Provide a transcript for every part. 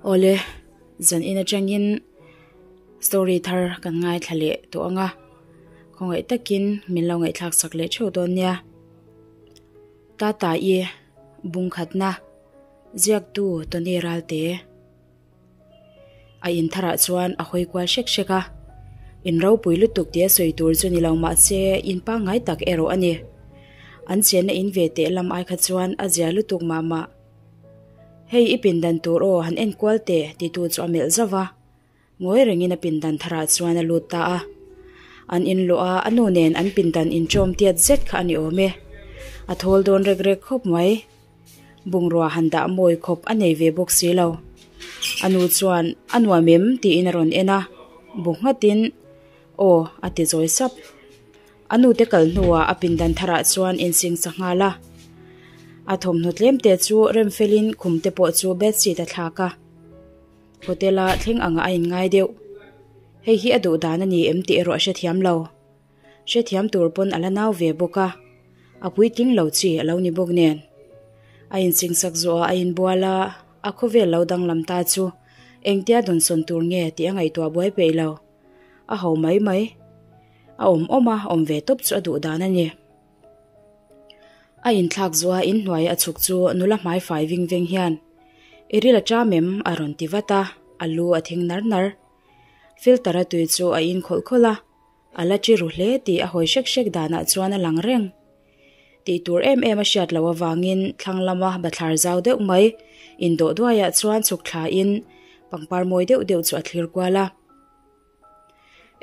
Awle, zan in atangin story thar kan ngaithla leh tawh ang a, khawngaih takin min lo ngaihthlak sak leh theuh dawn nia. Tata i bungkhatna ziaktu Tony Ralte. A in tharah chuan a hawi kual hrek hrek a, in ropui lutuk tia sawi tur chu ni lo mah se in pangngai tak erawh a ni. An chenna in ve teh lam ai kha chuan a zia lutuk mah mah. Hei i pindan tur aw han en kual teh titu chu a melh zauh va. Ngawi rengin a pindan tharah chuan a lut ta a. An inluah a, a nu nen an pindan inṭawm tiat zet kha a ni awm e. A thawl dawn rek rek khawp mai. Bungrua han dah mawi khawp a nei ve bawk si lo. A nu chuan, A nuam em? tiin a rawn en a. Bu nghatin, Aw, a ti zawi sap. A nute kal hnuah a pindan tharah chuan insingsa nghal a. A thawmhnaw tlemte chu remfelin khumte pawh chu bedsheet a thlak a. Hotel-a thleng angah a inngai deuh. Hei hi a duh dan a ni em tih erawh a hrethiam lo. Hrethiam tur pawn a la nau ve bawk a, a puitling lo chi a lo ni bawk nen. A insingsak zawhah a inbual a, a khawvel lo danglam ta chu engtia dawnsawn tur nge tih a ngaihtuah buai peih lo. A ho mai mai. A awm awm a, awm ve tawp chu a duh dan a ni. A inthlak zuah inhnuai a chhuk chu nula hmaifai ving veng hian, I ril a ṭam em? a rawn ti vat a, a lu a thing nar nar. Filter a tui chu a in khawlh khawlh a, a la ṭi ru hle tih a hawi hrek hrek danah chuan a lang reng. Tih tur em em a hriat loh avangin thlang lama bathlar zau deuh mai indawh duaiah chuan chhuk thlain pangpar mawi deuh deuh chu a thlir kual a.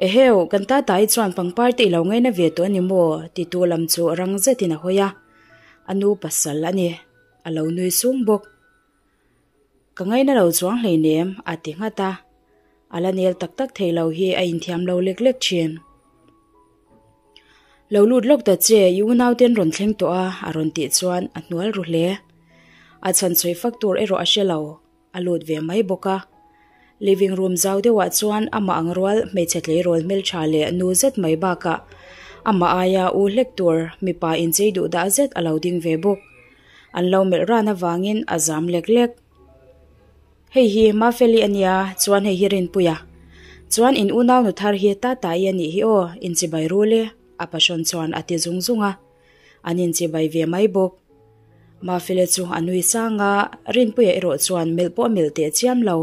Eheu, kan tata hi chuan pangpar te i lo ngaina ve tawh a ni maw? titu lam chu rang zetin a hawi a, a nu pasal a ni, a lo nui sung bawk. Ka ngaina lo chuang hleinem, a ti nghat a, a la nel tak tak thei lo hi a inthiam lo lek lek thin. Lo lut lawk ta che, i unauten rawn thleng tawh a, a rawn tih chuan a hnual ru hle. A chhan sawi fak tur erawh a hre lo. A lut ve mai bawk a. Living room zau deuhah chuan amah ang rual hmeichhe tleirawl hmeltha leh nu zet mai bakah amah aia u hlek tur mipa inchei duh dah zet a lo ding ve bawk. An lo melh ran avangin a zam lek lek. Hei hi Mafeli a nia, chuan hei hi Rinpuia. Chuan in unau nu thar hi Tatai a nih hi aw, inchibai rul e, a passion chuan a ti zung zung a. An inchibai ve mai bawk. Mafele chu a nui sang a, Rinpuia erawh chuan melh pawh a melh teh chiam lo.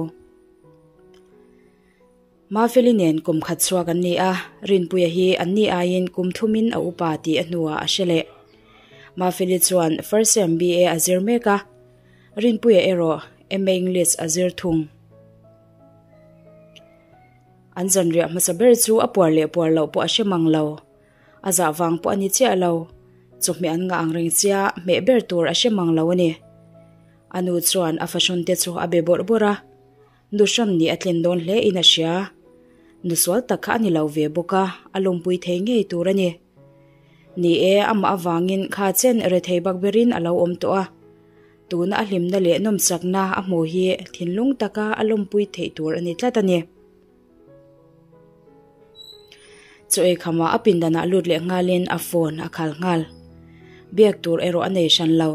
Mafeli nen kum khat chhuak an ni a, Rinpuia hi an ni aiin kum thumin a upa tih a hnuah a hre leh. Mafeli chuan First Sem BA a zir mek a, Rinpuia erawh MA English a zir thung. An zanriah hmasa ber chu a puar leh puar loh pawh a hre mang lo. A zah vang pawh a ni chiah lo. Chawhmeh an ngah ang reng chia hmeh ber tur a hre mang lo a ni. A nu chuan a fahrawn te chu a be bawrh bawrh a, nu hrawn nih a tlin dawn hle in a hria. Nu sual tak kha a ni lo ve bawk a, a lawmpui thei ngei tur a ni. Ni e, amah avangin kha chen rethei bak berin a lo awm tawh a. Tuna a hlimna leh nawmsakna a hmuh hi thinlung taka a lawmpui theih tur a ni tlat a ni. Chaw ei khamah a pindanah lut leh nghalin a phone a khal nghal. Biak tur erawh a nei hran lo.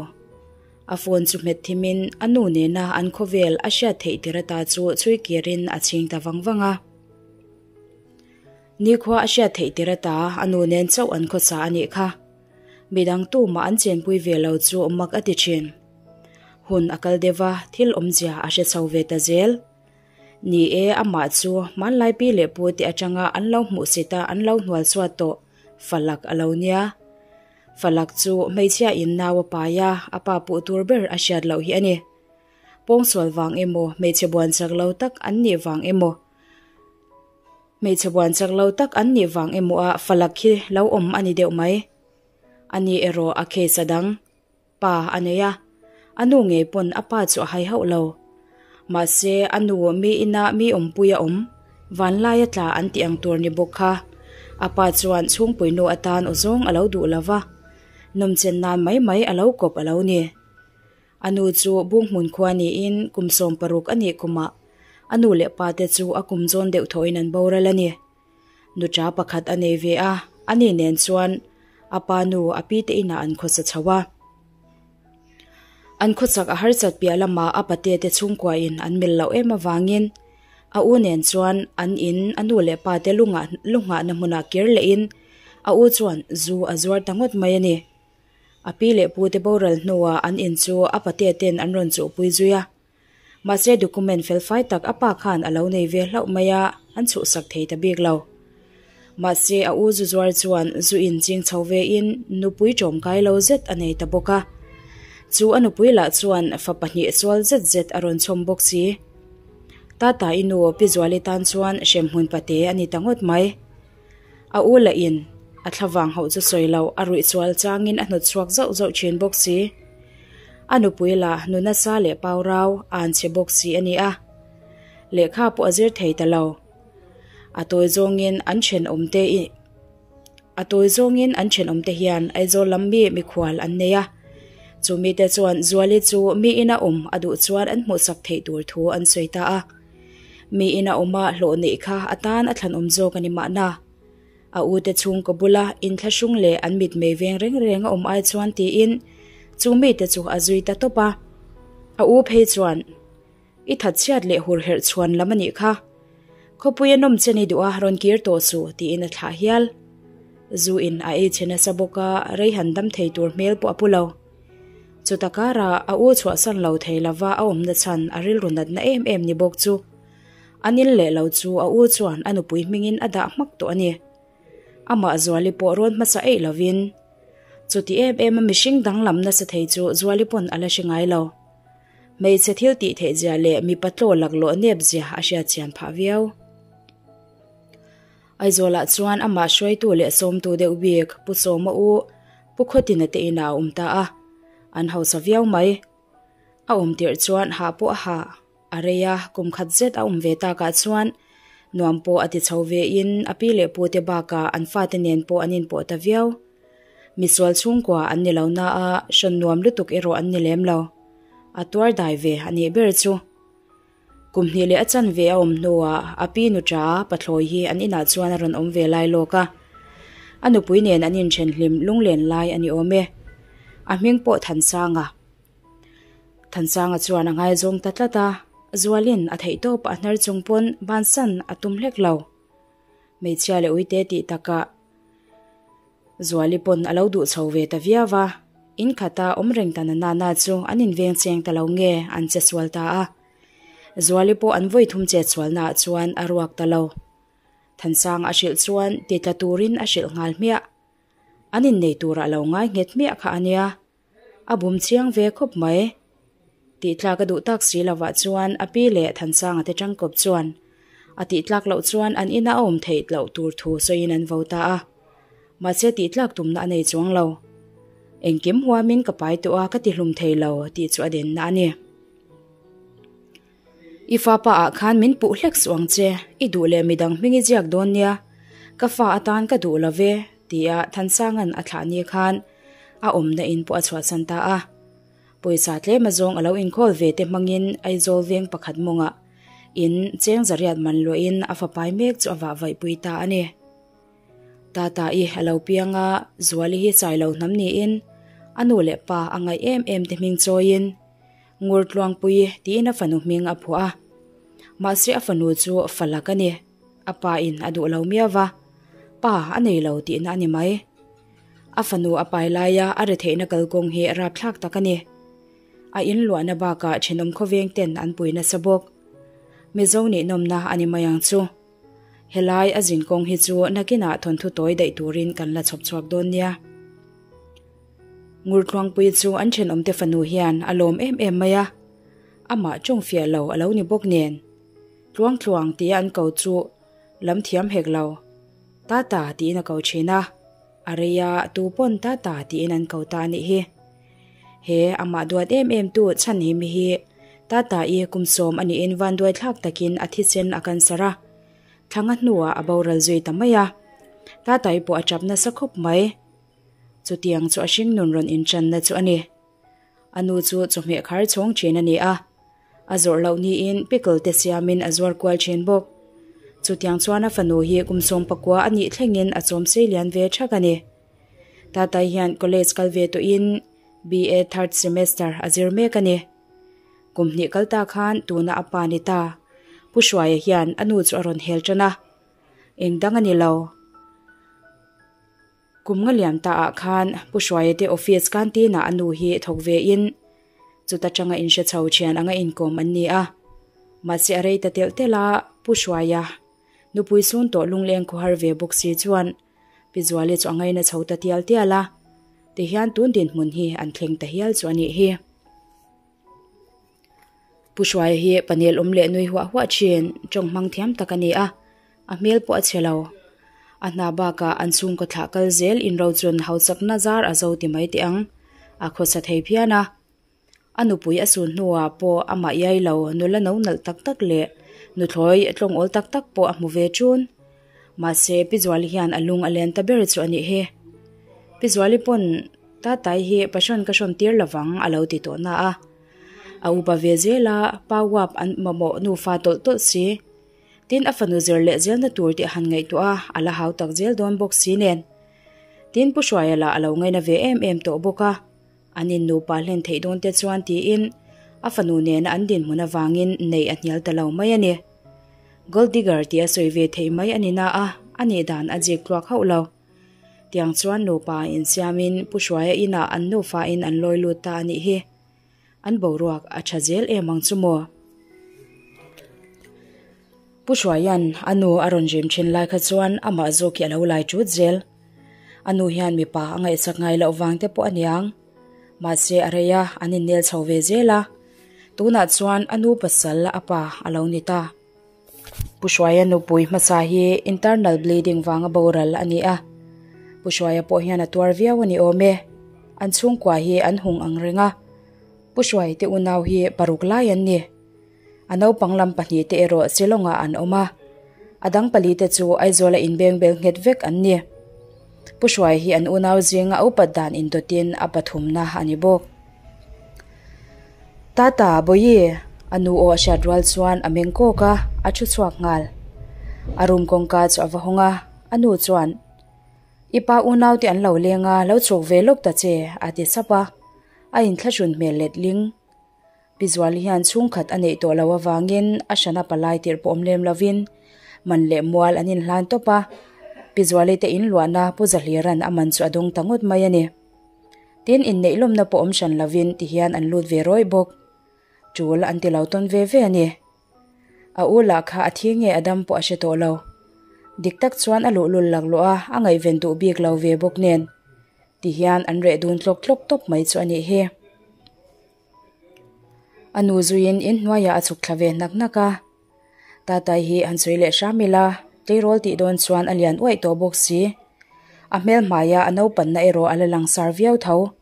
A phone chu hmet thimin a nu nena an khawvel a hriat theih tir ata chu chhui kirin a chhing ta vang vang a. Nikhua a hriat theih tir ata a nu nen chauh an khawsa a nih kha. Midang tumah an chenpui ve lo chu mak a ti thin. Hun a kal deuh a, thil awmzia a hre chho ve ta zel. Ni e, amah chu hmanlai pi leh pu te atanga an lo hmuhsit a an lo hnual chhuat tawh Falak a lo nia. Falak chu hmeichhia in nau a pai a, a pa puh tur ber a hriat loh hi a ni. Pawngsual vang emaw, hmeichhe buan chak lo tak an nih vang emaw, hmeichhe buan chak lo tak an nih vang emaw a Falak hi lo awm a ni deuh mai. Ani erawh a case a dang. Pa a nei a, a nu ngei pawn a pa chu a hai hauh lo. Mahse, a nu mi ina mi awmpui a awm, vanlaia tla an tih ang tur ni bawk kha. A pa chuan chhungpui nu atan aw zawng a lo duh lo va, nawmchen nan mai mai a lo kawp a lo ni. A nu chu Bunghmun khua niin kum 16 a nih kumah a nu leh pa te chu a kum zawn deuh thawhin an boral a ni. Nuṭa pakhat a nei ve a, ani nen chuan a pa nu a pi te inah an khawsa chho a. An khawchak a harsat piah lamah a pate te chhungkuain an mil loh em avangin a u nen chuan an in a nu leh pa te lungah lunghahna hmunah kir lehin a u chuan zu a zuar ta ngawt mai a ni. A pi leh pu te boral hnuah an in chu a pate ten an rawn chuhpui zui a. Mahse document felfai tak a pa khan a lo nei ve hlauh mai a, an chhuhsak thei ta bik lo. Mahse a u zu zuar chuan zu in ching chho ve in nupui tawmkai lo zet a nei ta bawk a. Chu a nupui lah chuan fa pahnih sual zet zet a rawn chhawm bawk si. Tata i nu Pi Zuali tan chuan hremhmun pate a ni ta ngawt mai. A u lah in a thlavang hauh chu sawi lo a ruih sual changin a hnawt chhuak zauh zauh thin bawk si. A nupui lah nu nasa leh pau rau a an chhe bawk si a ni a. Lehkha pawh a zir thei ta lo. A tawi zawngin an thenawmte i A tawi zawngin an thenawmte hian Aizawl lam mi mikhual an nei a. Chu mite chuan Zuali chu mi ina awm a duh chuan an hmuhsak theih tur thu an sawi ta a. Mi ina awma hlawh neih kha a tan a thlanawm zawk a ni mahna. A ute chhungkaw bula inthlahrung leh an mitmei veng reng reng a awm ai chuan tiin chu mite chu a zui ta tawp a. A u phei chuan. I thatchhiat leh hurherh chhuan lam a nih kha. Khawpui a nawm chen i duh a, rawn kir tawh suh, tiin a thlah hial. Zu in a ei chhe nasa bawk a, rei han dam thei tur hmel pawh a pu lo. Chuta karah a u chhuahsan lo thei lova a awmna chhan a rilru natna em em ni bawk chu. An in leh lo chu a u chuan a nupui hmingin a dah hmak tawh a ni. Amah Zuali pawh rawn hmasa eih lovin. Chuti em em a mihring danglam nasa thei chu Zuali pawn a la hre ngai lo. Hmeichhe thil tih theih zia leh mipa tlaw laklawh nep zia a hriat chian phah viau. Aizawlah chuan amah hruaitu leh sawmtu deuh bik Pu Sawma u Pu Khawtina te inah a awm ta a, an hausa viau mai. A awm tirh chuan hah pawh a hah a rei a, kum khat zet a awm ve takah chuan nuam pawh a ti chho ve in a pi leh pu te bakah an fate nen pawh an inpawh ta viau. Misual chhungkua an ni lo na a, hrawn nuam lutuk erawh an ni lem lo. A tuar dai ve a nih ber chu. Kum hnih leh a chanve a awm hnuah a pi nuṭa pathlawi hi an inah chuan a rawn awm ve lai lawk a. A nupui nen an inthen hlim lunglen lai a ni awm e. A hming pawh Thansanga. Thansanga chuan a ngaizawng ta tlat a, Zualin a theihtawp a hnar chung pawn bansan a tum hlek lo. Hmeichhia leh uite tih takah Zuali pawn a lo duh chho ve ta viau va, in khata awm reng ta na nana chu an inveng cheng ta lo nge an che sual ta a. Zuali pawh an vawi thum chet sualnaah chuan a ruak ta lo. Thansang a hrilh chuan ti tla turin a hrilh nghal hmiah. An innei turah lo ngai nghet hmiah kha a nia. A bum chiang ve khawp mai. Tih tlak a duh tak si lovah chuan a pi leh Thansanga te tangkawp chuan a tih tlak loh chuan an ina a awm theih loh tur thu sawiin an vo ta a. Mahse tih tlak tumna a nei chuang lo. Engkim huamin ka pai tawh a ka ti hlum thei lo tih chu a denna a ni. I fapa ah khan min puh hlek suh ang che, i duh leh midang hming i ziak dawn nia, ka fa atan ka duh lo ve, tia Thansanga'n a thlah ni khan a awmna in pawh a chhuahsan ta a. Pawisa tlem azawng a lo inkhawl ve te hmangin Aizawl veng pakhat mawngah in cheng zariat man luahin a fapai mek chu a vahvaihpui ta a ni. Tata i a lo piang a, Zuali hi chai lo hnam niin a nu leh pa a ngaih em em te hming chawiin Ngurtluangpui tiin a fanu hming a phuah a. Mahse a fanu chu falak a ni, a pa in a duh lo miau va, pa a nei lo tihna a ni mai. A fanu a pai laia a retheihna kalkawng hi rapthlak tak a ni. A in luahna bakah thenawm khawveng ten an pui nasa bawk. Mizo nih nawmna a ni mai ang chu. Helai a zinkawng hi chu nakinah thawnthu tawi daih turin kan la chhawp chhuak dawn nia. Ngurtluangpui chu an thenawmte fanu hian a lawm em em mai a, amah tawng fiah lo a lo ni bawk nen. Tluangtluang tia an ko chu lam thiam hek lo. Tata tiin a ko thin a, a rei a tu pawn Tata tiin an ko ta a nih hi. He amah duat em em tu Chhanhimi hi Tata i kum sawm a niin vanduai thlak takin a thisen a cancer a, thlanga hnuah a boral zui ta mai a. Tata i pawh a tap nasa khawp mai. Chutiang chu a hringnun rawn inchanna chu a ni. A nu chu chawhmeh khar chhawng thin a ni a, a zawrh loh niin pickle te siamin a zuar kual thin bawk. Chutiang chuan a fanu hi kum 19 a nih thlengin a chawm sei lian ve thak a ni. Tatai hian college kal ve tawhin BA third semester a zir mek a ni. Kum hnih kal ta khan tuna a pa ni ta. Pu Hruaia hian a nu chu a rawn hel tan a. Eng dang a ni lo. Kum nga liam ta ah khan Pu Hruaia te office canteen ah a nu hi thawk ve in chuta tanga inhre chho thian anga inkawm an ni a. Mahse a rei ta telh telh a, Pu Hruaia nupui sun tawh lungleng khawhar ve bawk si chuan Pi Zuali chu a ngaina chho ta tial tial a, tihian tun dinhmun hi an thleng ta hial chu a nih hi. Pu Hruaia hi panel awm leh nui huah huah thin, tawng hmang thiam tak a ni a, a hmel pawh a chhe lo. A hna bakah an chhungkaw thlah kal zel inrochun hauchakna zar a zo ti mai teh ang, a khawsa thei phian a. A nupui a sun hnuah pawh amah iai lo nula no nalh tak tak leh nuthlawi tlawng awl tak tak pawh a hmu ve ṭun. Mahse, Pi Zuali hian a lung a len ta ber chu a nih hi. Pi Zuali pawn Tatai hi passion ka hrawn tir lovang a lo ti tawh na a. A upa ve zel a, pa uap an mamawh nufa tawlh tawlh si. Tin, a fanu zir leh zelna tur tih a han ngaihtuah a, a la hau tak zel dawn bawk si nen. Tin, Pu Hruaia lah a lo ngaina ve em em tawh bawk a. An in nupa hlen theih dawn te chuan tiin a fanu nena an dinhmun avangin neih a hnial ta lo mai a ni. Gold digger tih a sawi ve theih mai a ni na a, a nih dan a jik tluak hauh lo. Tiang chuan nupa insiamin Pu Hruaia inah an nufa in an lawi lut ta a nih hi. An boruak a tha zel em ang chu maw? Pu Hruaia'n a nu a rawn rim thin lai kha chuan amah zawk hi a lo lai ṭut zel. A nu hian mipa a ngaihsak ngai loh vang te pawh a niang. Mahse a rei a, an innel chho ve zel a. Tunah chuan a nu pasal a pa a lo ni ta. Pu Hruaia nupui hmasa hi internal bleeding vanga boral a ni a. Pu Hruaia pawh hian a tuar viau a ni awm e. An chhungkua hi an hung ang reng a. Pu Hruai te unau hi paruk lai an ni. A naupang lam pahnihte erawh Shillong-ah an awm a, a dang palite chu Aizawl-a inbengbel nghet vek an ni. Pu Hruai hi an unau zinga a upat dan indawtin a pathumna a ni bawk. Tata, Bawihi! A nu aw a hriat rual chuan a meng kawk a, a thu chhuak nghal. A room kawngka chu a va hawng a, a nu chuan, I pa unaute an lo leng a, lo chhuk ve lawk ta che, a ti sap a, a inthlahrun hmel letling. Pi Zuali hian chhungkhat a neih tawh loh avangin a hrana palai tirh pawh awm lem lovin man leh mual an inhlan tawp a, Pi Zuali te inluahna Pu Zahlira'n a man chu a dawng ta ngawt mai a ni. Tin, inneih lawmna pawh awm hran lovin tihian an lut ve rawih bawk. Tul an ti lo tawn ve ve a ni. A u lah kha a thi nge a dam pawh a hre tawh lo. Dik tak chuan a luhlul laklawh a, a ngaihven duh bik lo ve bawk nen. Tihian an reh dun tlawk tlawk tawp mai chu a nih hi. A nu zuiin inhnuaiah a chhuk thla ve hnak hnak a. Tatai hi han sawi leh hram ila, tleirawl tih dawn chuan a lian uaih tawh bawk si. A hmel hmaia a naupanna erawh a la langsar viau tho.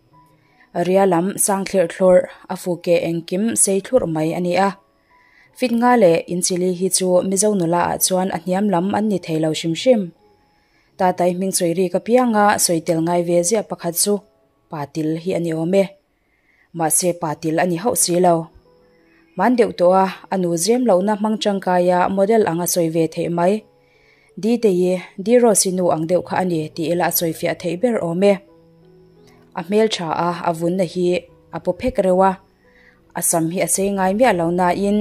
Ria lam sang thlirh thlawrh, a fuke engkim sei thlurh mai a ni a. Fit nga leh inchili hi chu Mizo nula ah chuan a hniam lam an ni thei lo hrim hrim. Tatai hming sawi rik apianga sawi tel ngai ve ziah pakhat chu Patil hi a ni awm e. Mahse Patil a ni hauh si lo. Hman deuh tawh a, a nu zem lohna hmang tangkaia model ang a sawi ve theih mai. Diteii, Dirose-i nu ang deuh kha a ni tih ila a sawi fiah theih ber awm e. A hmel tha a, a vunna hi a paw phek reuh a. A sam hi a sei ngai miah lo nain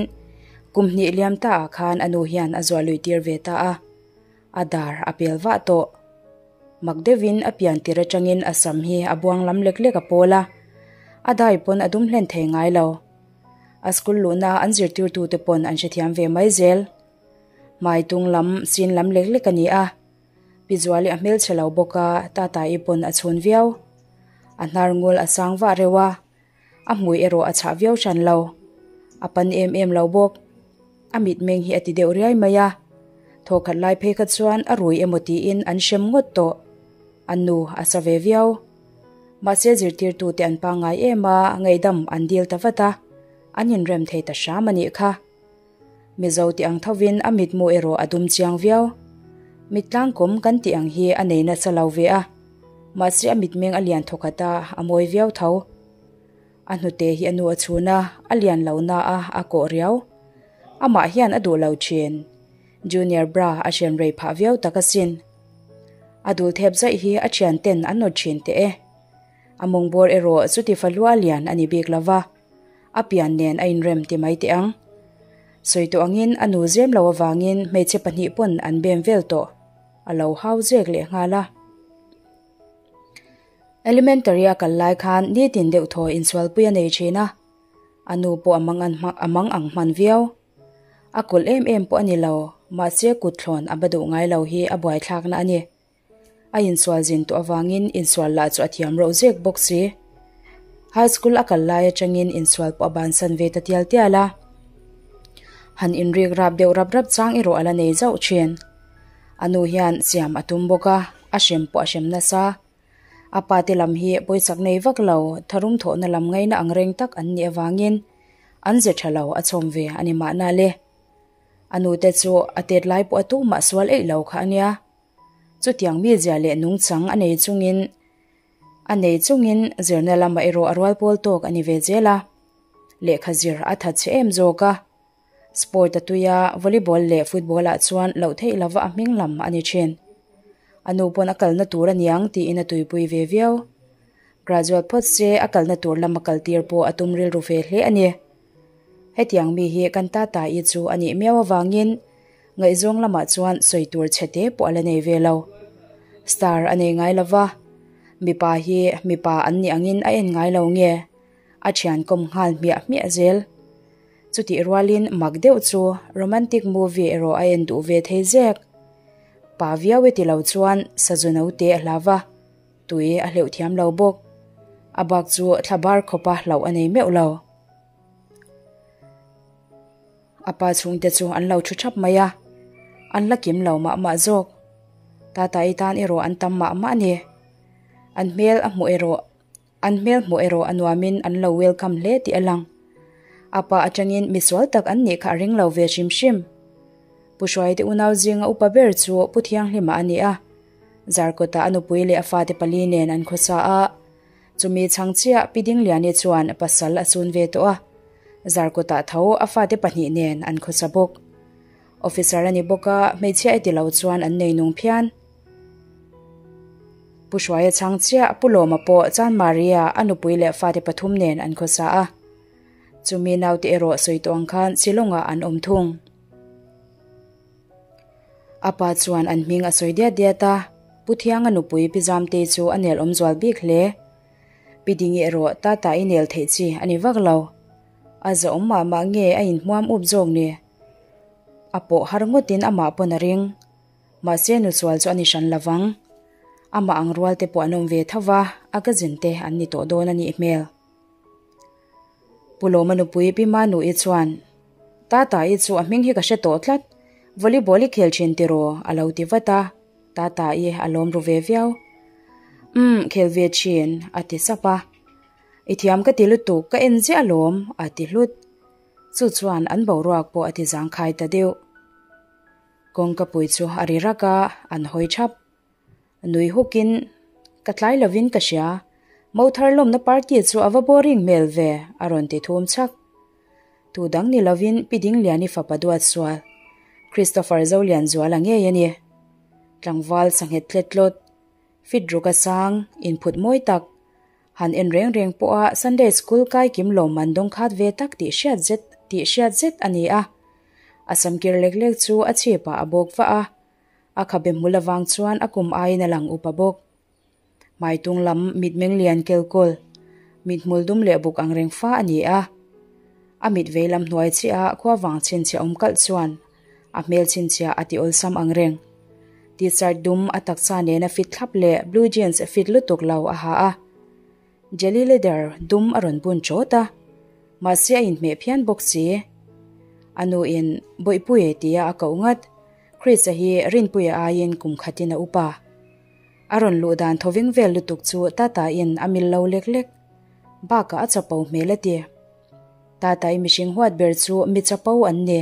kum hnih liam ta ah khan a nu hian a zuah lui tir ve ta a, a dar a pel vah tawh. Mak deuhin a pian tir atangin a sam hi a buang lam lek lek a pawl a, a dai pawn a dum hlen thei ngai lo. A school luhna an zirtirtute pawn an hrethiam ve mai zel. Hmai tung lam sin lam lek lek a ni a, Pi Zuali a hmelchhe lo bawk a, Tata-i pawn a chhun viau. A hnar ngul a sang vah reuh a. A hmui erawh a chhah viau hran lo. A pan em em lo bawk. A mitmeng hi a ti deuh riai mai a. Thawkhat lai phei kha chuan a rui emaw tiin an hrem ngawt tawh. A nu a sa ve viau. Mahse zirtirtute an pangngai em a, ngaihdam an dil ta vat a. An inrem thei ta hram a nih kha. Mizo tih ang thovin a mitmu erawh a dum chiang viau. Mittlangkawm kan tih ang hi a nei nasa lo ve a, mahse a mitmeng a lian thawkhat a, a mawi viau tho. A hnute hi a nu a chhun a, a lian lo na a, a kawh riau. Amah hian a duh lo thin. Junior bra a hren rei phah viau tak asin. A dul thep zaih hi a thian ten an nawt thin teh e. A mawngbawr erawh chuti falua lian a ni bik lo va, a pian nen a inrem ti mai teh ang. Sawi tawh angin a nu zem lo avangin hmeichhe pahnih pawn an bem vel tawh. A lo hau zek leh nghal a. Elementary a kal lai khan nitin deuh thaw insualpui a nei thin a, a nu pawh a mang a mang ang hman viau. A kawlh em em pawh a ni lo, mahse kut thlawn a ba duh ngai lo hi a buaithlakna a ni. A insual zin tawh avangin insual lah chu a thiam rauh zek bawk si. High school a kal lai atangin insual pawh a bansan ve ta tial tial a. Han inrik rap deuh rap rap chang erawh a la nei zauh thin. A nu hian siam a tum bawk a, a hrem pawh a hrem nasa. A pa te lam hi pawisak nei vak lo, tharum thawhna lam ngaina ang reng tak an nih avangin an ze tha lo a chhawm ve a ni mahna le. A nu te chu a tet lai pawh a tumah sual eih lo kha a nia. Chutiang mizia leh nungchang a nei chungin a nei chungin zirna lamah erawh a rual pawl tawk a ni ve zel a. Lehkha zir a that che em zawk a. Sport a tui a, volleyball leh football ah chuan loh theih lova a hming lam a ni thin. A nu pawn a kalna tur a niang tiin a tuipui ve viau. Graduate phawt se a kalna tur lama kal tir pawh a tum rilru ve hle a ni. Hetiang mi hi kan tata i chu a nih miau avangin Ngaihzawng lamah chuan sawi tur chhe te pawh a la nei ve lo. Star a nei ngai lo va, mipa hi mipa an nih angin a en ngai lo nge, a thian kawm nghal hmiah hmiah zel. Chutih rualin mak deuh chu romantic movie erawh a en duh ve thei zek. Pa viau e ti lo chuan sazu note a hla va, tui a hleuh thiam lo bawk. A bak chu thla bar khawpa hlauh a nei meuh lo. A pa chhungte chu an lo thu thap mai a, an la kim lo mah mah zawk. Tata-i tan erawh an tam mah mah a ni. An hmel a hmuh erawh an hmel hmuh erawh a nuamin an lo welcome hle tih a lang. A pa atangin misual tak an nih kha a ring lo ve hrim hrim. Pu Hruaite unau zinga upa ber chu Pu Thianghlima a ni a, Zarkawta a nupui leh a fate pali nen an khawsa a. Chumi chhang chiah Pi Dingliani chuan pasal a chun ve tawh a, Zarkawtah tho a fate pahnih nen an khawsa bawk. Officer a ni bawk a, hmeichhia e ti lo chuan an nei nung phian. Pu Hruaia chhang chiah Pu Lawma pawh Chanmaria a nupui leh fate pathum nen an khawsa a. Chumi naute erawh sawi tawh ang khan Shillong-ah an awm thung. A pa chuan an hming a sawi diat diat a, Pu Thianga nupui Pi Zamtei chu a nel awm zual bik hle. Pi Dingi erawh Tata i nel theih chi a ni vak lo. A zahawm mah mah nge a inhmuam up zawk ni? A pawh har ngawtin amah pawn a ring. Mahse nusual chu a ni hran lovang. Amah ang rual te pawh an awm ve tho va, a cousin te an ni tawh dawn a nih hmel. Pu Lawma nupui Pi Manu-i chuan, Tata-i chu a hming hi ka hre tawh tlat, volleyball i khel thin tiraw? a lo ti vat a, Tata-i a lawm ru ve viau. Umm, khel ve thin, a ti sap a. I thiam ka ti lutuk, ka en ziah alawm, a ti hlut. Chu chuan an boruak pawh a ti zangkhai ta deuh. Kawngka pui chu a ri rak a, an hawi thap. Nui hukin, Ka tlai lovin ka hria, mo thar lawmna party chu a va boring hmel ve, a rawn ti thum chhak. Tu dang ni lovin Pi Dingliani fapa duat sual, Christopher Zolianzuala ngei a ni. Tlangval sanghet tlet tlawt, fit ruk a sang, inphut mawi tak, han en reng reng pawha Sunday School kai kim lawm man dawng khat ve tak tih hriat zet tih hriat zet a ni a. A samkir lek lek chu a chhipah a bawk vah a. A khabe hmul avang chuan a kum aiin a lang upa bawk. Hmaitung lam mitmeng lian kelkawl, mithmul dum leh buk ang reng fa a ni a. A mit vei lam hnuai chiah a khua vang chhinchhiah awm kalh chuan a hmel chhinchhiah a ti awlsam ang reng. T-shirt dum a taksa nena fit thlap leh blue jeans fit lutuk lo a ha a. Jelly leather dum a rawn bun chawt a, mahse a inhmeh phian bawk si. A nuin Bawihpuia tia a koh ngat. Chris-a hi Rinpuia aiin kum khatin a upa. A rawn luh dan thawveng vel lutuk chu Tata-in a mil lo lek lek. Bakah a chapo hmel a ti. Tata-i mihring huat ber chu mi chapo an ni.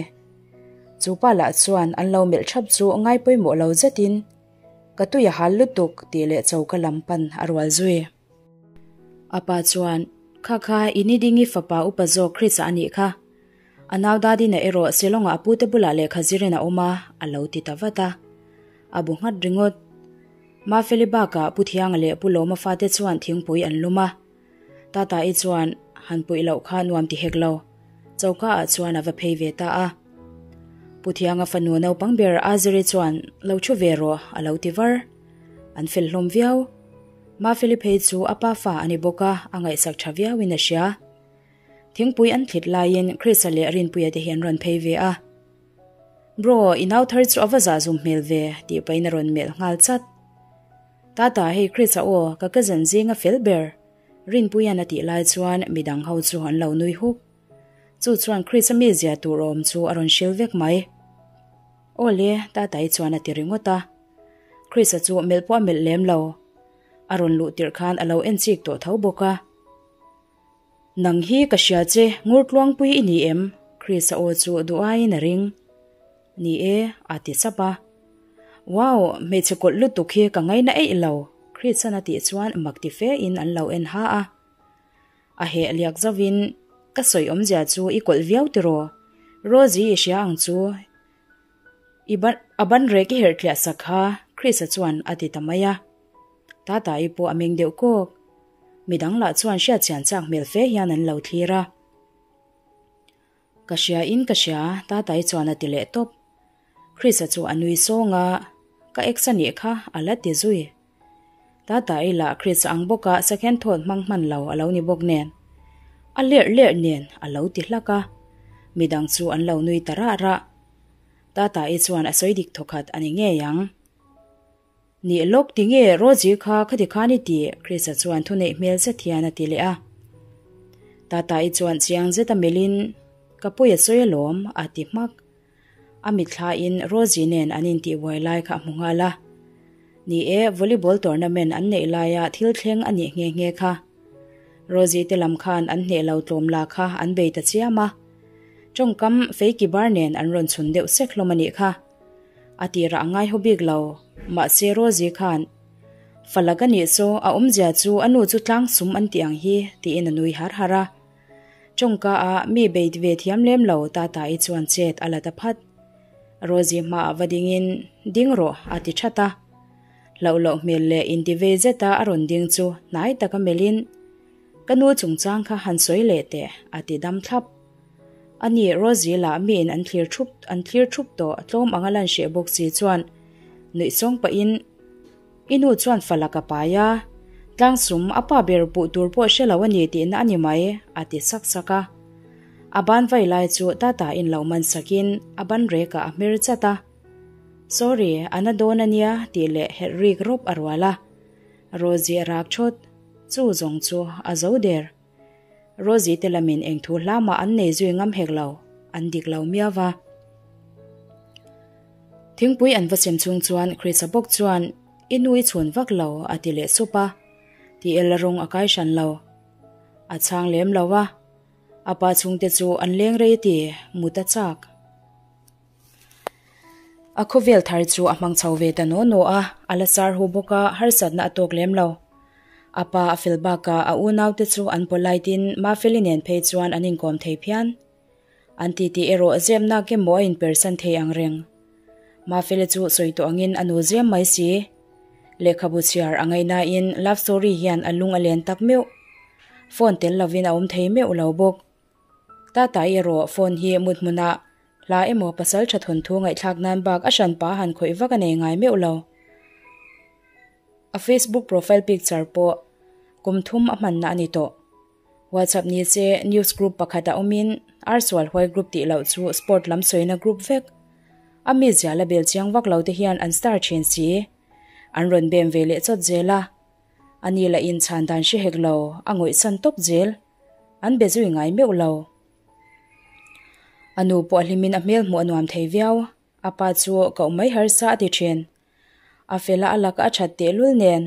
Chu pa lah chuan an lo melh thap chu ngai pawimawh lo zetin, Ka tui a hal lutuk tih leh choka lam pan a rual zui. A pa chuan, Kha kha, i ni ding i fapa upa zawk Chris-a a nih kha. A nau Dadina erawh Shillong-ah a pute bulah lehkha zirin a awm a, a lo ti ta vat a. A bu nghat ringawt. Mafeli bakah Pu Thianga leh Pu Lawma fate chuan thingpui an lum a. Tata-i chuan han puih loh kha nuam ti hek lo. Choka ah chuan a va phei ve ta a. Pu Thianga fanu naupang ber Aziri chuan lo thu ve rawh a lo ti var. An fel hlawm viau. Mafeli phei chu a pa fa a ni bawk a, a ngaihsak tha viauin a hria. Thingpui an thlit laiin Chrisa leh Rinpuia te hi an rawn phei ve a. Bro, i nau thar chu a va zah zum hmel ve tih pahin a rawn melh nghal chat. Tata, hei Chrisa aw, ka cousin zing a fel ber. Rinpuia'n a tih lai chuan midang ho chu an lo nui huk. Chu chuan Chrisa mizia tur awm chu a rawn hril vek mai. Aw le, Tatai chuan a ti ringawt a. Chrisa chu melh pawh a melh lem lo. A rawn luh tirh khan a lo en chik tawh tho bawk a. Nang hi ka hria che, ngur tluangpui i ni em? Chrisa aw chu duh aiin a ring. Ni e, a ti sap a. Wow, hmeichhe kawlh lutuk hi ka ngaina eih lo, Chrisa'n a tih chuan mak ti fe in an lo en ha a. A heh liak zauhin, Ka sawi awmzia chu i kawlh viau tiraw? Rosie i hria ang chu. I ban a ban rek i herh tliah sak kha, Chrisa chuan a ti ta mai a. Tata-i pawh a meng deuh kawk. Midang lah chuan hriatchian chak hmel fe hian an lo thlir a. Ka hria in ka hria, Tatai chuan a ti leh tawp. Chrisa chu a nui sawng a, Ka ex a nih kha, a la ti zui. Tatai lah Chrisa ang bawka second thought hmang hman lo a lo ni bawk nen. A lerh lerh nen a lo ti hlak a. Midang chu an lo nui ta rah rah. Tatai chuan a sawi dik thawkhat a ni ngei ang. Nih lawk ti nge Rosie kha khati khan i ti? Chrisa chuan thuneih hmel zet hian a ti leh a. Tata-i chuan chiang zet a melhin, Ka pawi a sawi alawm, a ti hmak. A mitthlain Rosie nen an intihbuai lai kha a hmu nghal a. Ni e, volleyball tournament an neih laia thil thleng a nih nghe nghe kha. Rosie te lam khan an hneh lo tlawm la kha an bei ta chiam a. Tawngkam feiki bar nen an rawn chhun deuh sek hlawm a nih kha. A tirah a ngai haw bik lo, mahse Rosie khan, Falak a nih chu, a awmzia chu a nu chu tlang sum an tih ang hi, tiin a nui har har a. Tawngka ah mi bei ve thiam lem lo Tata-i chuan chet a la ta phat. Rosie hmaah va dingin, Ding rawh, a ti that a. Hlauh loh hmel leh intivei zeta a rawn ding chu hnai taka melhin, Ka nu chungchang kha han sawi leh teh, a ti dam thlap. A ni, Rosie lah miin an thlir thup an thlir thup tawh tlawm anga lan hreh bawk si chuan nuih sawng pahin I nu chuan fa lak a pai a, tlangsum a pa ber puh tur pawh hre lo a ni tihna a ni mai, a ti sak sak a. A ban vai lai chu Tata in lo man sakin a ban rekah a hmer chat a. Sorry, a na dawn a nia tih leh herh rik rawp a rual a. Rosie a rak thawt, chu zawng chu a zo der. Rosie te lamin eng thu hla mah an nei zui ngam hek lo, an dik lo miau va. Thingpui an va sem chung chuan Chrisa bawk chuan, I nu i chhun vak lo, a ti leh sup a. Ti el a rawng a kai hran lo. A chhang lem lo a. A pa chhungte chu an leng rei ti, mut a chak. A khawvel thar chu a hmang chho ve ta naw naw a, a la sar hu bawk a, harsatna a tawk lem lo. A pa a fel bakah a unaute chu an polite in Mafeli nen phei chuan an inkawm thei phian. An titi erawh zepnak emaw a inpersan thei ang reng. Mafeli chu sawi tawh angin a nu zem mai si. Lehkhabu chhiar a ngaihnain love story hian a lung a len tak meuh. Phone tel lovin a awm thei meuh lo bawk. Tata erawh phone hi mut hmunah hla emaw pasal tha thawnthu ngaihthlak nan bak a hranpa han khawih vak a nei ngai meuh lo. A Facebook profile picture pawh kum thum a hmanna a ni tawh. WhatsApp ni se news group pakhat a awmin Arsual Huai group tih loh chu sport lam sawina group vek. A mizia la bel chiang vak lo te hian an star thin si. An rawn bem ve leh chawt zel a. A ni lah in chhan dan hre hek lo, a ngawihsan tawp zel. An be zui ngai meuh lo. A nu pawh a hlimin a hmel hmuh a nuam thei viau. A pa chu koh mai harsa a ti thin. A fela a laka a that tehlul nen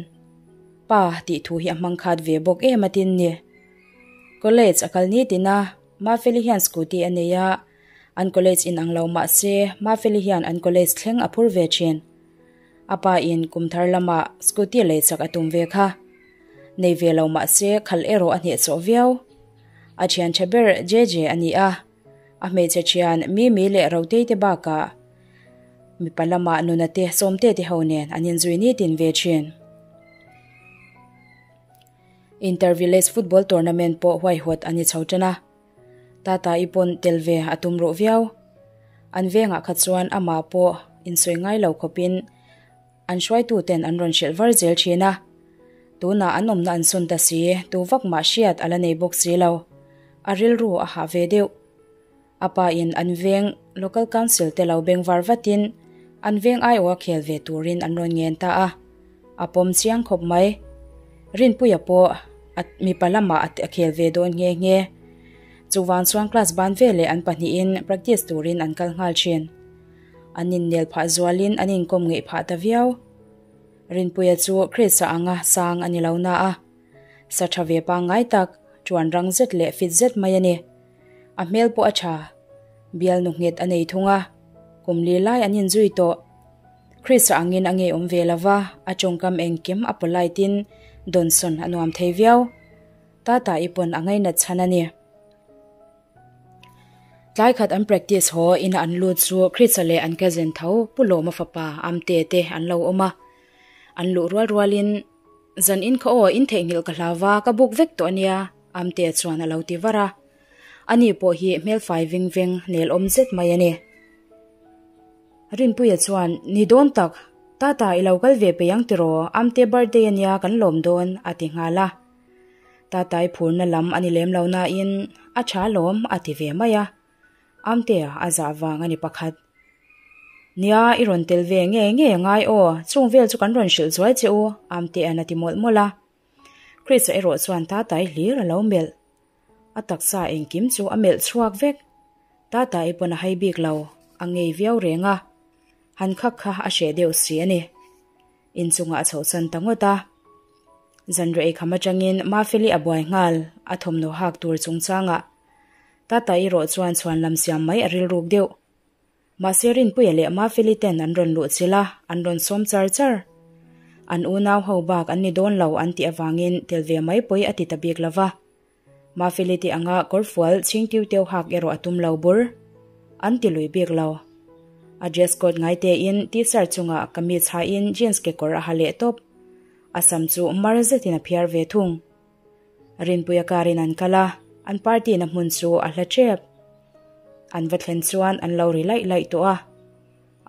pa tih thu hi a hmang khat ve bawk em a tin ni. College a kal nitin a, Mafeli hian scooty a nei a, an college inang lo mah se Mafeli hian an college thleng a phur ve thin. A pa in kum thar lamah scooty lei chak a tum ve kha. Nei ve lo mah se khalh erawh a hnehchawh viau. A thian tha ber JJ a ni a, a hmeichhe thian Mimi leh Rotei te bakah. Mipa lamah nuna te Sawmte te ho nen an inzui nitin ve thin. Inter Village Football Tournament pawh huaihawt a ni chho tan a. Tata-i pawn tel ve a tum ruh viau. An vengah kha chuan amah pawh insawi ngai lo khawpin an hruaituten an rawn hrilh var zel thin a. Tunah an awmna an sawn ta si, tu vak mah hriat a la nei bawk si lo. A rilru a hah ve deuh. A pa in an veng Local Council te lo beng var vatin an veng aiawha khel ve turin an rawn ngen ta a, a pawm chiang khawp mai. Rinpuia pawh a mipa lamah a khel ve dawn nghe nghe. Chuvang chuan class ban veleh an pahnihin practice turin an kal nghal thin. An innel phah zualin an inkawm ngeih phah ta viau. Rinpuia chu Chris-a anga sang a ni lo na a, sa tha ve pangngai tak, tuan rang zet leh fit zet mai a ni. A hmel pawh a tha. Bialnu nghet a nei thung a, kum li lai an inzui tawh. Chris-a angin a ngeiawm ve lo va, a tawngkam engkim a polite in dawnsawn a nuam thei viau. Tata-i pawn a ngainat chhan a ni. Tlai khat an practice haw ina an lut chu Chris-a leh an cousin tho Pu Lawma fapa Amte te an lo awm a. An luh rual rualin Zan in kha aw, in theihnghilh ka hlau va, ka buk vek tawh a nia, Amtea chuan a lo ti var a. Ani pawh hi hmelfai veng veng nel awm zet mai a ni. Rinpuia chuan, Ni dawn tak, Tata i lo kal ve peih ang tiraw, Amte birthday a nia kan lawm dawn, a ti nghal a. Tata i phurna lam a ni lem lo nain, A tha lawm, a ti ve mai a. Amtea a zah vang a ni pakhat. Nia, i rawn tel ve nge nge a ngai aw, chung vel chu kan rawn hrilh zuai che u, Amtea'n a ti mawlh mawlh a. Chris-a erawh chuan Tatai hlir a lo melh. A taksa engkim chu a melh chhuak vek. Tatai pawn a hai bik lo, a ngei viau reng a. Han khak kha a hreh deuh si a ni. Inchungah a chhohsan ta ngawt a. Zanriah eikham atangin Mafeli a buai nghal, a thawmhnaw hak tur chungchangah. Tata erawh chuan chhuan lam siam mai a rilruk deuh. Mahse Rinpuia leh Mafeli ten an rawn luh chilh a, an rawn sawm char char. An unau ho bak an ni dawn lo an tih avangin tel ve mai pawi a ti ta bik lo va. Mafeli tih anga kawrfual chhing tiu teu hak erawh a tum lo bur. An ti lui bik lo. A dress code ngai tein t-shirt chungah kamis hain jeans kekawr a ha leh tawp. A sam chu mar zetin a phiar ve thung. Rinpuia karin an kal a, an party na hmun chu a hla tep. An va thlen chuan an lo ri laih laih tawh a.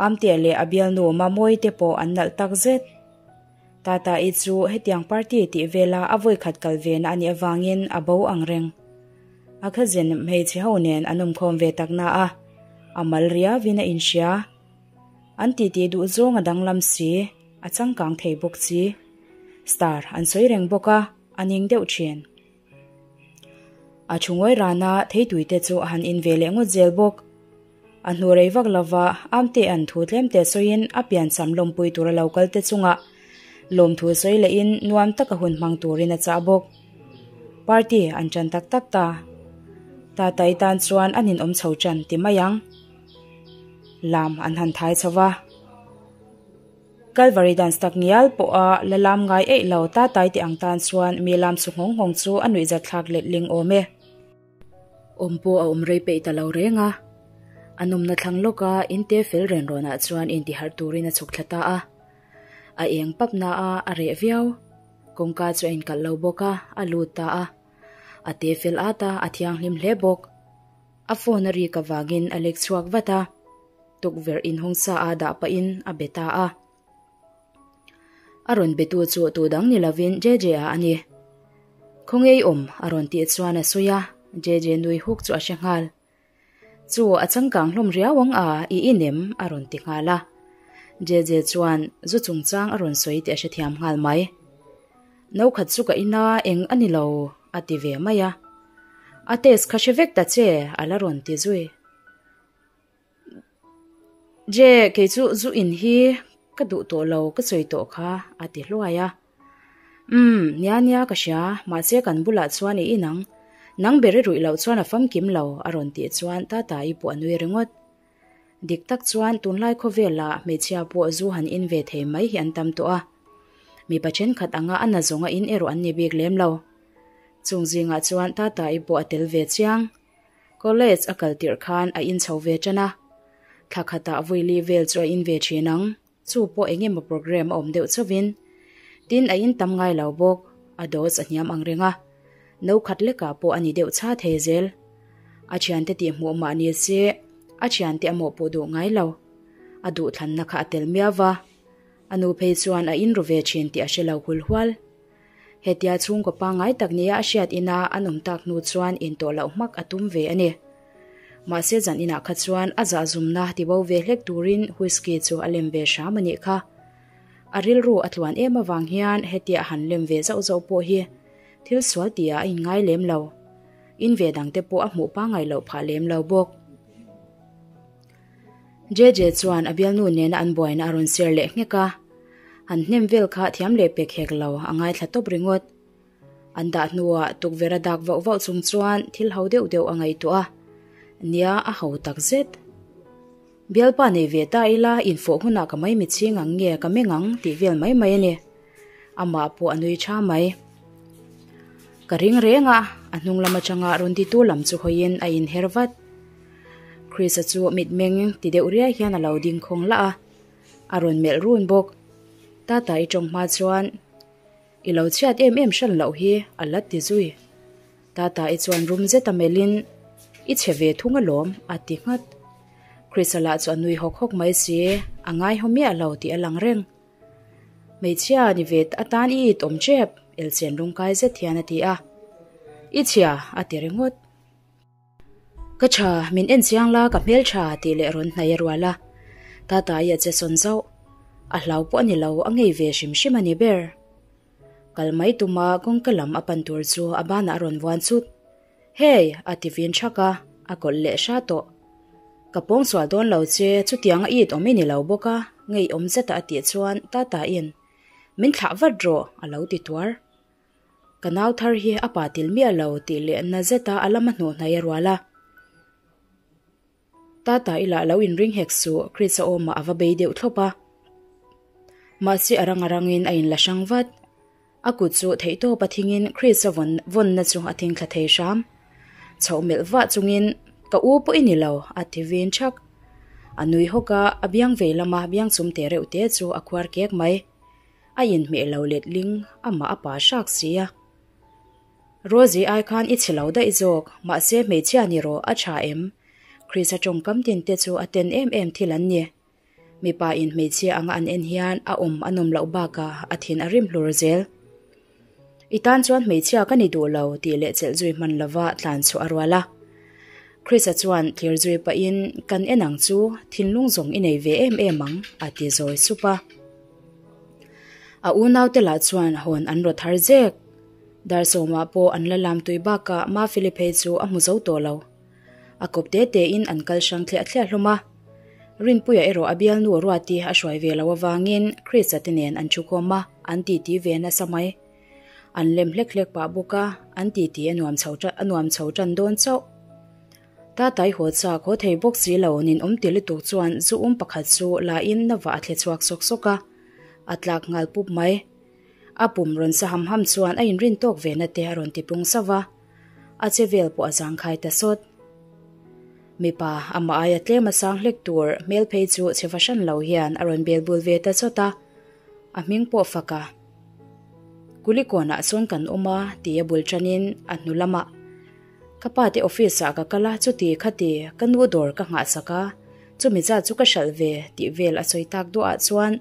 Amtea leh a bialnu Mamawii te pawh an nalh tak zet. Tata-i chu hetiang party tih vela a vawikhat kal ve na a nih avangin a bo ang reng. A cousin hmeichhe ho nen an awmkhawm ve tak na a, a mal riauin a inhria. An titi duh zawng a danglam si, a changkang thei bawk si. Star an sawi reng bawk a, a ning deuh thin. A thu ngawi rana theitui te chu a han in ve leh ngawt zel bawk. A hnu rei vak lova Amtea'n thu tlemte sawiin a piancham lawmpui tura lo kal te chungah lawmthu sawi lehin nuam taka hun hmang turin a chah bawk. Party an ṭan tak tak ta. Tatai tan chuan an inawm chho ṭan ti mai ang. Lam an han thai chho va. Calvary dance tak ngial pawha la lam ngai eih lo Tatai tih ang tan chuan mi lam chu nghawng nghawng chu a nuihzat thlak let ling awm e. Awm pawh a awm rei peih ta lo reng a. A nawmna thlang lawka inte fel ren rawnah chuan intiharh turin a chhuk thla ta a. A eng pap na a, a reh viau. Kawngka chu a inkalh lo bawk a, a lut ta a. A te fel at a, a thianghlim hle bawk. A phone a rik avangin a lek chhuak vat a, tukverh inhawng sa a dah pahin a be ta a. A rawn betu chu tu dang ni lovin JJ-a a ni. Khawngei awm a rawn tih chuan a sawi a, JJ nui huk chu a hre nghal. Chu a changkang hlawm riau ang a, i inem a rawn ti nghal a. JJ chuan zu chungchang a rawn sawi tih a hrethiam nghal mai. No khat chu ka ina eng a ni lo a ti ve mai a. A test kha hre vek ta che a la rawn ti zui. Je, kei chu zu in hi ka duh tawh lo ka sawi tawh kha a ti hluai a. Umm, nia nia ka hria, mahse kan bulah chuan i in ang. Nang ber i ruih loh chuan a famkim lo a rawn tih chuan Tata-i pawh a nui ringawt. Dik tak chuan tunlai khawvela hmeichhia pawh zu han in ve thei mai hi an tam tawh a. Mipa thenkhat anga a na zawnga in erawh an ni bik lem lo. Chung zingah chuan Tata-i pawh a tel ve chiang. College a kal tirh khan a in chho ve tan a. Thla khatah vawi vel chu a in ve thin ang. Chu pawh eng emaw programme a awm deuh chauhin. Tin, a in tam ngai lo bawk. A dose a hniam ang reng a. No khat lekah pawh a ni deuh chha thei zel. A thiante tih hmuh mah ni se, a thiante a mawhpuh duh ngai lo. A duhthlanna kha a tel miau va. A nu phei chuan a in ru ve thin tih a hre lo hul hual. Hetia chhungkaw pangngai tak nia a hriat ina an awm tak hnu chuan intawh loh hmak a tum ve a ni. Mahse zan inah kha chuan a zahzumna tibo ve hlek turin whisky chu a lem ve hram a nih kha. A rilru a tluan em avang hian hetia a han lem ve zauh zauh pawh hi thil sual tihah a inngai lem lo. In ve dangte pawh a hmuh pangngai loh phah lem lo bawk. JJ chuan a bialnu nena an buaina a rawn ser leh nghek a, an hnem vel kha thiam leh pek hek lo a ngaithla tawp ringawt. An dah hnuah tukverh a dak vauh vauh chung chuan thil ho deuh deuh a ngaihtuah a, nia a ho tak zet. Bialpa nei ve ta ila infawh hunah ka mai mitchhing ang nge ka meng ang tih vel mai mai a ni. Amah pawh a nui tha mai. Ka ring reng a, a hnung lam atanga rawn titu lam chu hawiin a inher vat. Chris-a chu mitmeng ti deuh riai hian a lo ding khawng lah a, a rawn melh run bawk. Tata i tawng hma chuan i lo chhiat em em hran loh hi a la ti zui. Tata i chuan rum zet a melhin i chhe ve thung alawm a ti nghat. Chris-a lah chu a nui hawk hawk mai si, a ngaihawm miah lo tih a lang reng. Hmeichhia ni ve atan i it awm tep, Elchen lungkai zet hian a ti a. I chhia, a ti ringawt. Ka tha, min en chiang la ka hmel tha tih leh rawn hnai a rual a. Tata i a che sawn zauh. A hlau pawh a ni lo, a ngei ve hrim hrim a ni ber. Kal mai tuma kawngka lam a pan tur chu a banah a rawn vuan chut. Hey! a ti vin thak a, a kawlh leh hra tawh. Ka pawng sual dawn lo che, chutianga it awm i ni lo bawk a, ngeiawm zeta a tih chuan Tata-in, Min thlah vat rawh, a lo ti tuar. Ka nau thar hi a pa til miah lo tih leh na zeta a lama hnawh hnai a rual a. Tata i lah lo inring hek suh, Chris-a awmah a va bei deuh thlawp a. Mahse a rang a rangin a inla hrang vat. A kut chu theihtawp a thingin Chris-a vawn vawnna chu a thing thla thei hram. Chhoh melh vah chungin, Ka u pawh i ni lo, a ti vin thak. A nui hawk a, a biang vei lama biang chum te reuh te chu a khuar kek mai. A inhmeh lo letling, amah a pa hrak si a. Rosie ai khan i chhe lo daih zawk, mahse hmeichhia ni rawh, a tha em? Chris-a tawngkam tin te chu a ten em em thil an ni. Mipa in hmeichhia anga an en hian a awm a nawm loh bakah a thin a rim hlur zel. I tan chuan hmeichhia ka ni duh lo tih leh chelh zui hman lova tlan chhuah a rual a. Chris-a chuan thlir zui pahin kan en ang chu thinlung zawng i nei ve em em ang a ti zawi sup a. A unaute lah chuan hawn an rawt har zek. Dar sawmah pawh an la lam tui bakah Mafeli phei chu a hmu zo tawh lo. A kawp te te in an kal hrang thliah thliah hlawm a. Rinpuia erawh a bialnu Ruati a hruai ve loh avangin Chris-a te nen an thukhawm a, an titi ve nasa mai. An lem hlek hlek pah bawk a, an titi a nuam chho a nuam chho tan dawn chauh. Tatai haw chak haw thei bawk si lo ninawm ti lutuk chuan zu um pakhat chu la in na vah a thle chhuak sawk sawk a, a tlak nghal pup mai. A pum rawn sa ham ham chuan a inrin tawk ve na te a rawn ti pung sauh va. A che vel pawh a zangkhai ta sawt. Mipa, amah aia tlem a sang hlek tur hmel phei chu chhe fahran lo hian a rawn bel bul ve ta chawt a, a hming pawh fak a. Kulikawnah sawn kan awm a ti a bul tanin a hnu lamah ka pa te office ah ka kal a chuti khati ka nu dawr ka nghahsak a, chumi zat chu ka hralh ve tih vel a sawi tak duahah chuan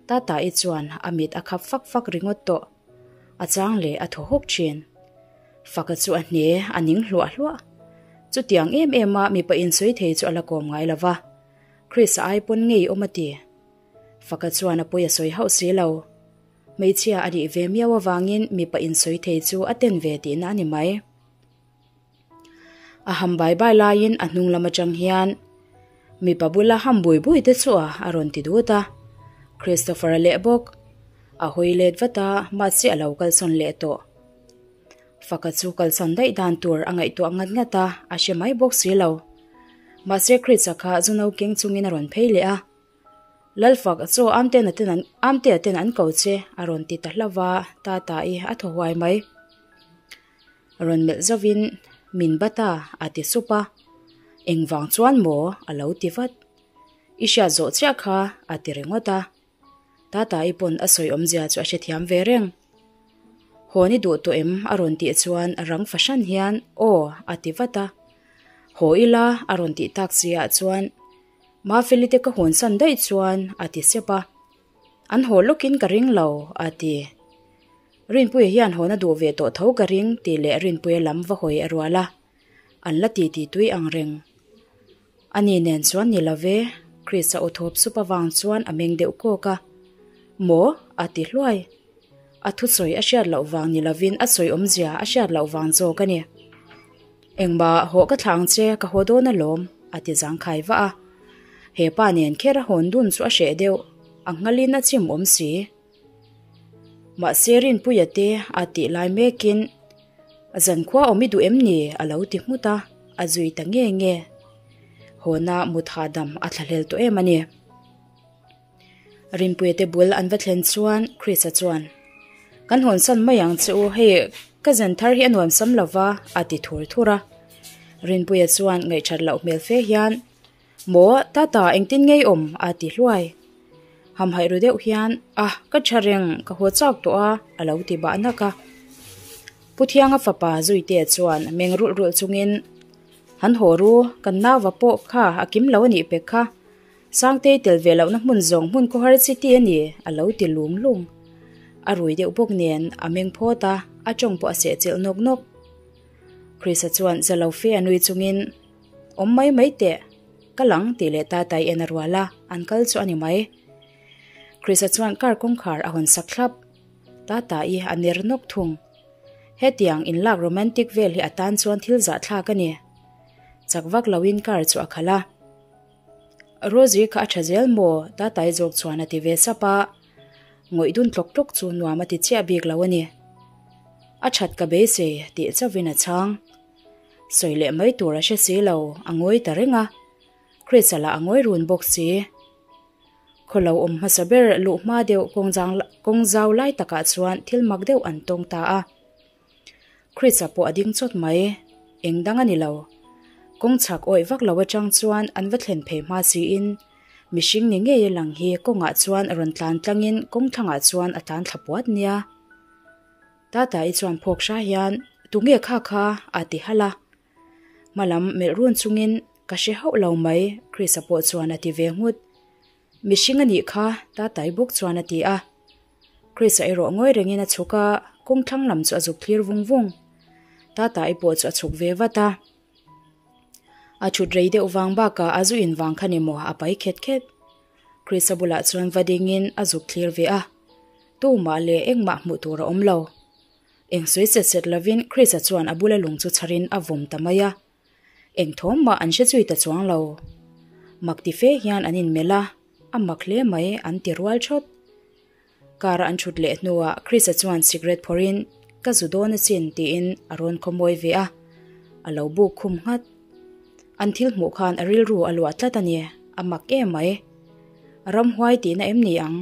Tata-i chuan a mit a khap fak fak ringawt tawh. A chang leh a thaw hawk thin. Faka chu a hne, a ning hluah hluah. Chutiang em em a mipa insawi thei chu a la kawm ngai lo va. Chris-a ai pawn ngei awm a ti. Faka chuan a pawi a sawi hauh si lo. Hmeichhia a nih ve miau avangin mipa insawi thei chu a ten ve tihna a ni mai. A ham bai bai laiin a hnung lam atang hian mipa bula ham bui bui te chu a a rawn ti dut a. Christopher-a leh bawk a hawi let vat a, mahse a lo kalsawn leh tawh. Faka chu kalsawn daih dan tur a ngaihtuah ngat ngat a, a hre mai bawk si lo. Mahse Chris-a kha zu no keng chungin a rawn phei leh a. Lalfak chaw Amtea ten an Amtea ten an ko che a rawn ti ta hlauh va, Tata-i a thaw huai mai. Rawn melh zauhin, Min bat a, a ti sup a. Engvang chuan maw? a lo ti vat. I hriat zawh chiah kha a ti ringawt a. Tata-i pawn a sawi awmzia chu a hrethiam ve reng. Hawn i duh tawh em? a rawn tih chuan rang fahran hian aw a ti vat a. Haw ila a rawn tih tak si ah chuan Mafeli te ka hawn san daih chuan a ti sep a. An haw lawkin ka ring lo a ti. Rinpuia hian hawn a duh ve tawh tho ka ring tih leh Rinpuia lam va hawi a rual a. An la ti ti tui ang reng. Ani nen chuan ni lo ve, Chris-a aw thawp sup avang chuan a meng deuh kawk a. Maw? a ti hluai. A thusawi a hriat loh vang ni lovin a sawi awmzia a hriat loh vang zawk a ni. Engmah hawh ka thlah ang che, ka haw dawn alawm, a ti zangkhai vah a. He pa nen kher a hawn dun chu a hreh deuh, a nghalin a chim awm si. Mahse Rinpuia te a tih lai mekin Zankhua awm i duh em ni? a lo ti nghut a, a zui ta nge nge. Hawna mut hahdam a thlahlel tawh em a ni. Rinpuia te bul an va thlen chuan Chris-a chuan, Kan hawnsan mai ang che u, hei ka zan thar hi a nuam sam lo va a ti thur thur a. Rinpuia chuan ngaihthat loh hmel fe hian, Maw, Tata engtin ngei awm? a ti hluai. Hamhaih ru deuh hian, Ah, ka tha reng, ka haw chak tawh a, a lo ti bah nak a. Pu Thianga fapa Zuitea chuan meng rulh rulh chungin, Han haw ru, kan nauva pawh kha a kim lo a nih pek kha. Sangtei tel ve lohna hmun zawng hmun khawhar chi ti a ni, a lo ti lung lung. A rui deuh bawk nen a meng phawt a, a tawng pawh a sehchilh nawk nawk. Chrisa chuan za lo fe a nui chungin, Awm mai mai teh, ka lang tih leh Tatai en a rual a, an kal chu a ni mai. Chrisa chuan car kawngkhar a hawn sak thlap. Tatai a ner nawk thung. Hetiang inlak romantic vel hi a tan chuan thil zahthlak a ni. Chak vak loin car chu a khalh a. Rosie kha a tha zel maw? Tatai zawk chuan a ti ve sap a, ngawih dun tlawk tlawk chu nuam a ti chiah bik lo a ni. A that ka beisei tih chauhin a chhang. Sawi leh mai tur a hre si lo, a ngawi ta reng a. Chris-a lah a ngawi run bawk si. Khaw lo awm hmasa ber luh hma deuh kawng zau lai takah chuan thil mak deuh an tawng ta a. Chris-a pawh a ding chawt mai, eng dang a ni lo. Kawng chhak awih vak lo atang chuan an va thlen phei hma siin mihring ni ngei a lang hi kawngah chuan rawn tlan tlangin kawng thlangah chuan a tlan thla puat nia. Tata-i chuan phawk hra hian, Tunge kha kha? a ti halh a. Hmalam melh run chungin, Ka hre hauh lo mai, Chris-a pawh chuan a ti ve nghut. Mihring a nih kha, Tatai bawk chuan a ti a. Chris-a erawh ngawi rengin a chhuk a, kawng thlang lam chu a zuk thlir vung vung. Tatai pawh chu a chhuk ve vat a. A thut rei deuh vang bakah a zu in vang kha ni maw a pai khet khet. Chris-a bulah chuan va dingin a zuk thlir ve a. Tumah leh engmah hmuh tur a awm lo. Eng sawi set set lovin Chris-a chuan a bula lung chu chharin a vawm ta mai a. Eng thawm mah an hre zui ta chuang lo. Mak ti fe hian an inmelh a, a mak hle mai an ti rual thawt. Car a an thut leh hnuah Chris-a chuan cigarette phawrhin ka zu dawn asin tiin a rawn khawmawi ve a, a lo buk khum nghat. An thil hmuh khan a rilru a luah tlat a ni, a mak em mai. Ramhuai tihna em ni ang?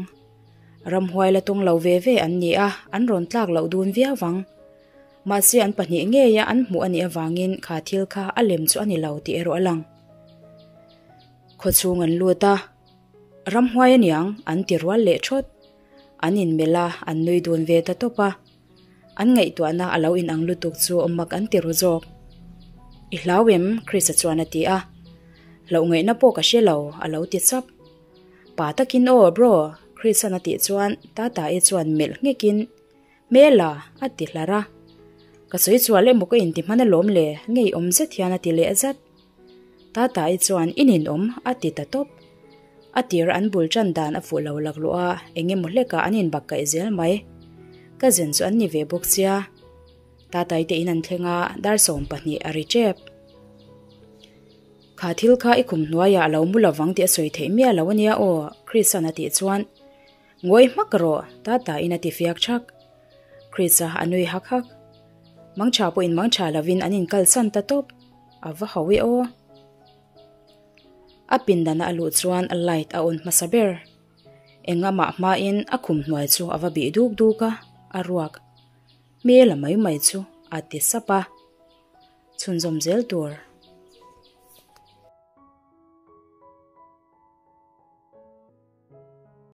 Ramhuai la tawng lo ve ve an ni a, an rawn tlak loh dun viau vang. Mahse an pahnih ngeia an hmuh a nih avangin kha thil kha a lem chu a ni lo tih erawh a lang. Khawchhung an lut a, ramhuai a niang an ti rual leh thawt. An inmelh a, an nui dun ve ta tawp a. An ngaihtuahna a lo inang lutuk chu mak an ti ru zawk. I hlau em? Chris-a chuan a ti a. Hlauh ngaihna pawh ka hre lo, a lo ti chap. Pa takin aw bro, Chris-a'n a tih chuan Tata-i chuan melh nghekin, Hmela! a ti hlar a. Ka sawi chual emaw ka inti hman alawm le, ngeiawm zet hian a ti leh zat. Tata-i chuan i ninawm a ti ta tawp. A tir an bul tan dan a fuh lo laklawh a, eng emaw hlekah an inbak kaih zel mai. Ka zen chu an ni ve bawk sia. Tata-i te in an thleng a, dar 12 a ri tep. Kha thil kha i khum hnuaiah a lo mu lovang tih a sawi theih miah lo ania aw, Chris-a'n a tih chuan Ngawi hmak rawh, Tata in a ti fiak thak. Chris-a a nui hak hak. Mangtha pawhin mangtha lovin an inkalsan ta tawp. A va ho e aw. A pindana a luh chuan light a on hmasa ber. Engamah hmain a khum hnuai chu a va bih duk duk a, a ruak. Hmel a mai mai chu a ti sap a. Chhunzawm zel tur.